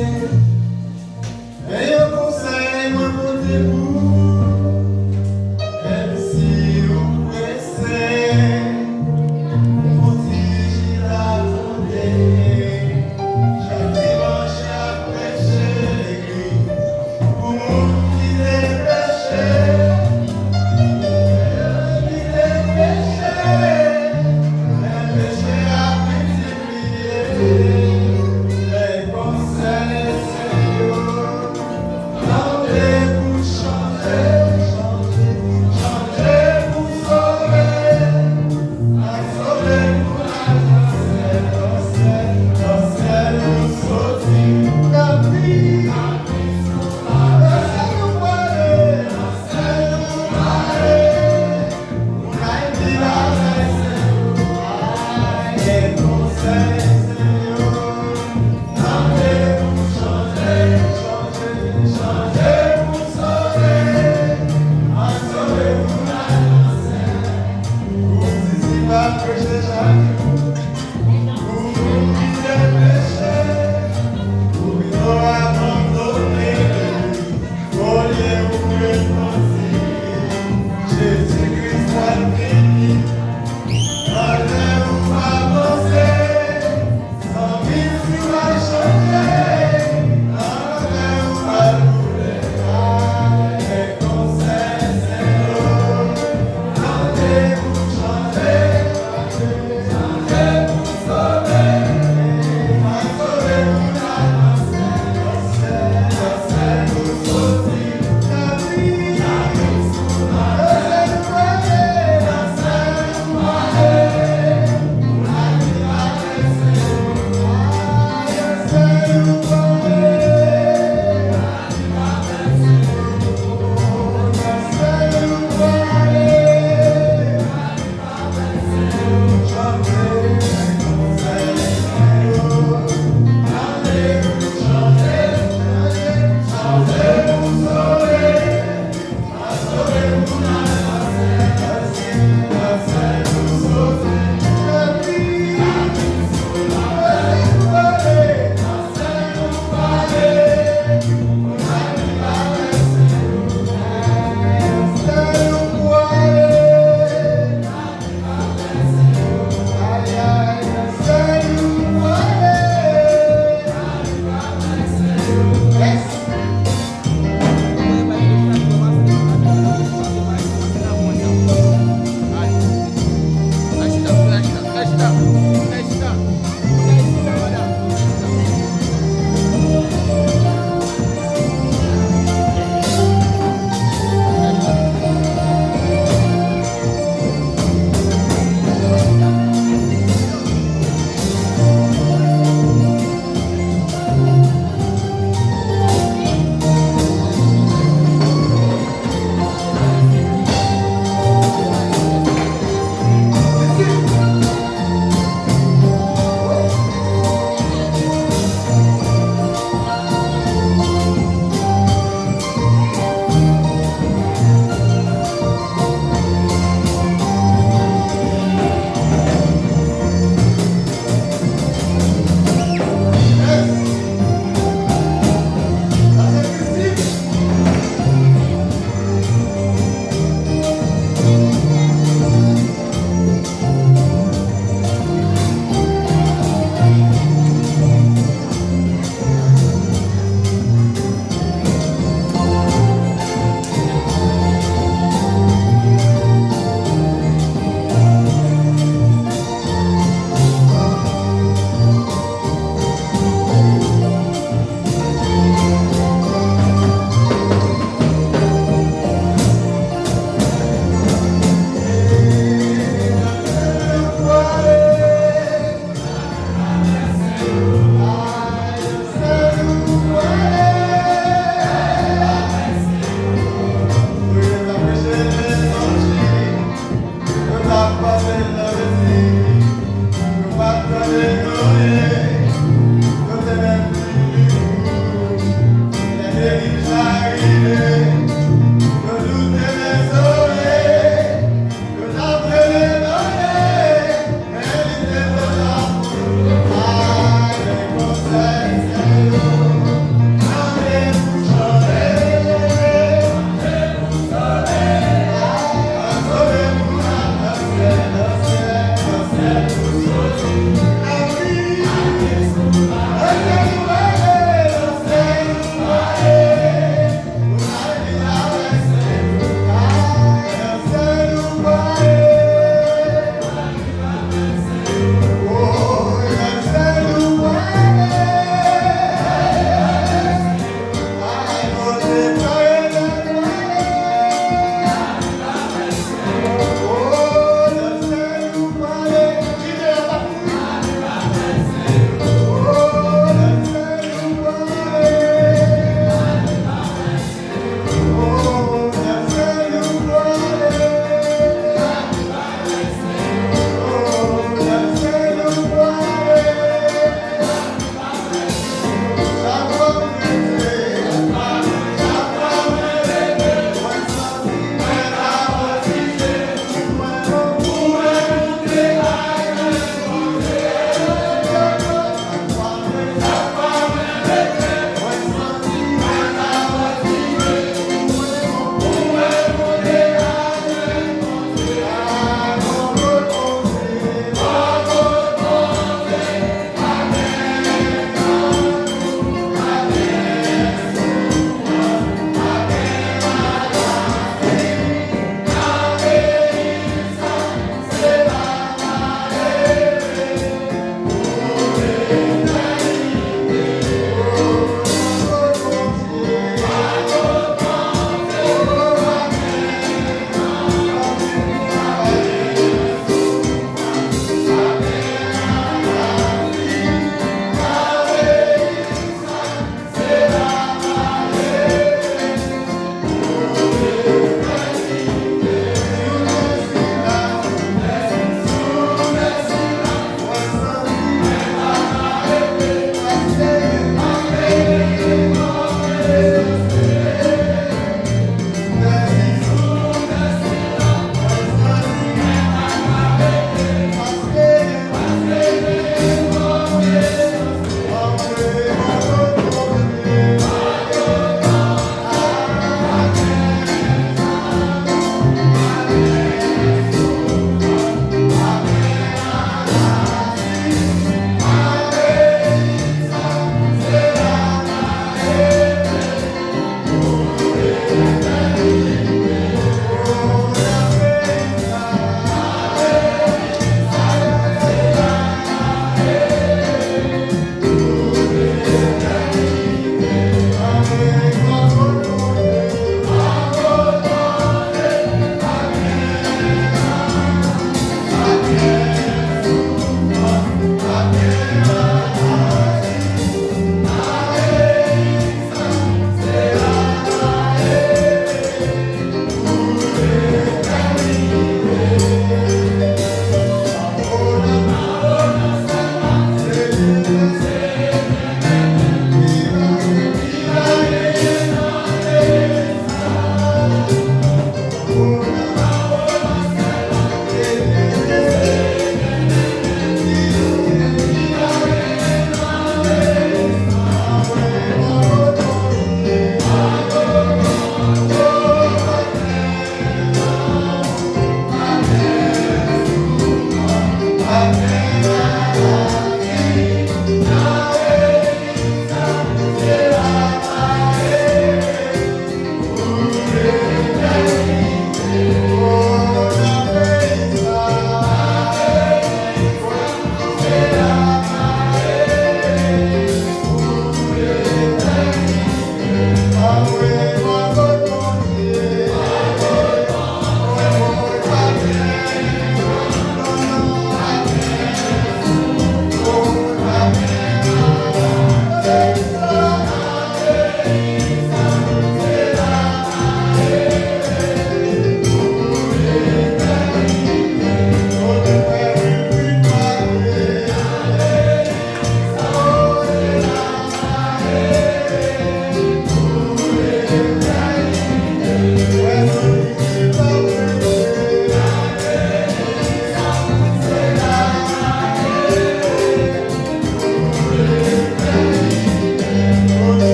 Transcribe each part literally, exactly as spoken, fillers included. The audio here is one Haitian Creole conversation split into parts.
Men yon konsèy mwen pote pou ou, menm si ou prese, ou ti chita tande. Chak dimanch y ap preche legliz pou moun ki te peche.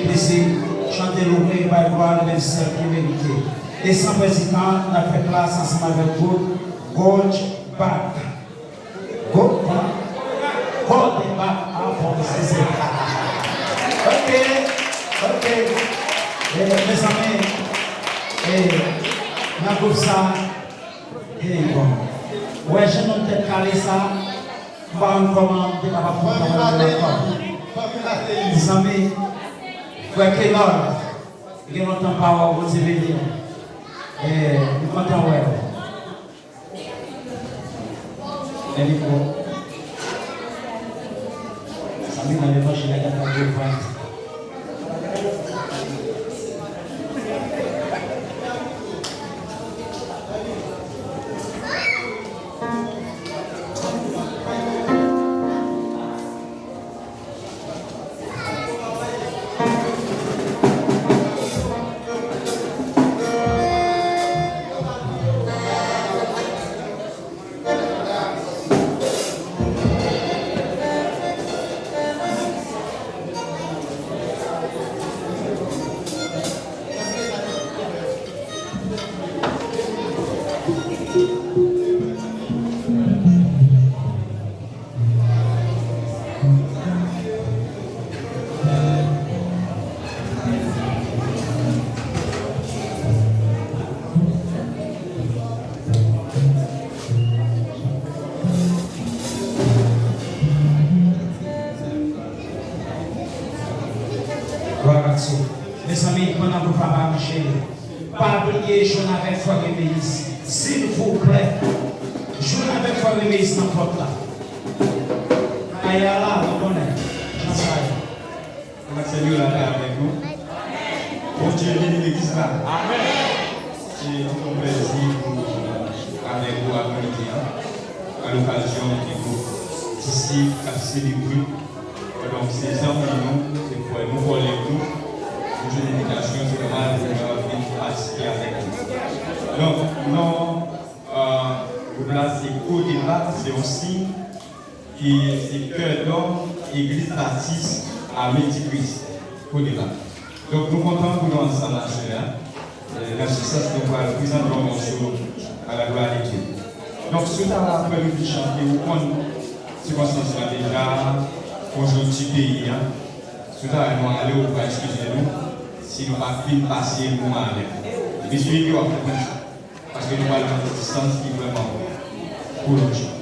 Plezi chante loure e bay glwa li menm sèl ki merite. E san pèdi tan, n ap fè plas ansanm avèk gwoup Gòj Bak. Gwoup, kòman? Gòj Bak. Ah, bon, se, se. Ok, ok. E, mezanmi, e, nan gwoup sa, e, bon. Ou wè jennonm tèt kale sa, m pa konn kòman m te kapab konprann li ankò. Mezanmi, frè Kenòl, gen lontan m pa wè w, Bondye beni w. E, m kontan wè w. Men mikwo. Zanmi nan levanjil la, gade yon vant. Glwa a Dye. Mezanmi, pandan gwoup la ap mache, pa bliye jwenn avèk frè Remeyis, silvouplè. Jwenn avèk frè Remeyis nan pòt la. Kay la la, nou konnen jan sa ye. Frè Maxime yo la kay avèk nou. Bondye beni legliz la. Amèn. Se yon plèzi pou avèk ou aprèmidi an, a lokazyon de gwoup disip k ap selebre. Donk, se zanmi nou, se frè nou, kòlèg nou. Nou jwenn envitasyon, se nòmal pou nou vin patisipe avèk nou. Donk, non, euh, gwoup la se Kodeba, se yon siy ki se Kè Dòm Egliz Batis Ame di Kris, Kodeba. Donk, nou kontan pou nou ansanm aswè a. E, nan se sans, nou pral prezante yon mòso à la gloire de Dieu. Donk, si w ta la, apre nou fin chante, ou konn sikonstans la deja, konjonkti peyi a. Si w ta wè nou ale, ou va eskize nou si nou pa fin pase moman avèk nou. Epi si w ap fè konsa, paske nou pral nan yon distans ki vrèman pwolonje.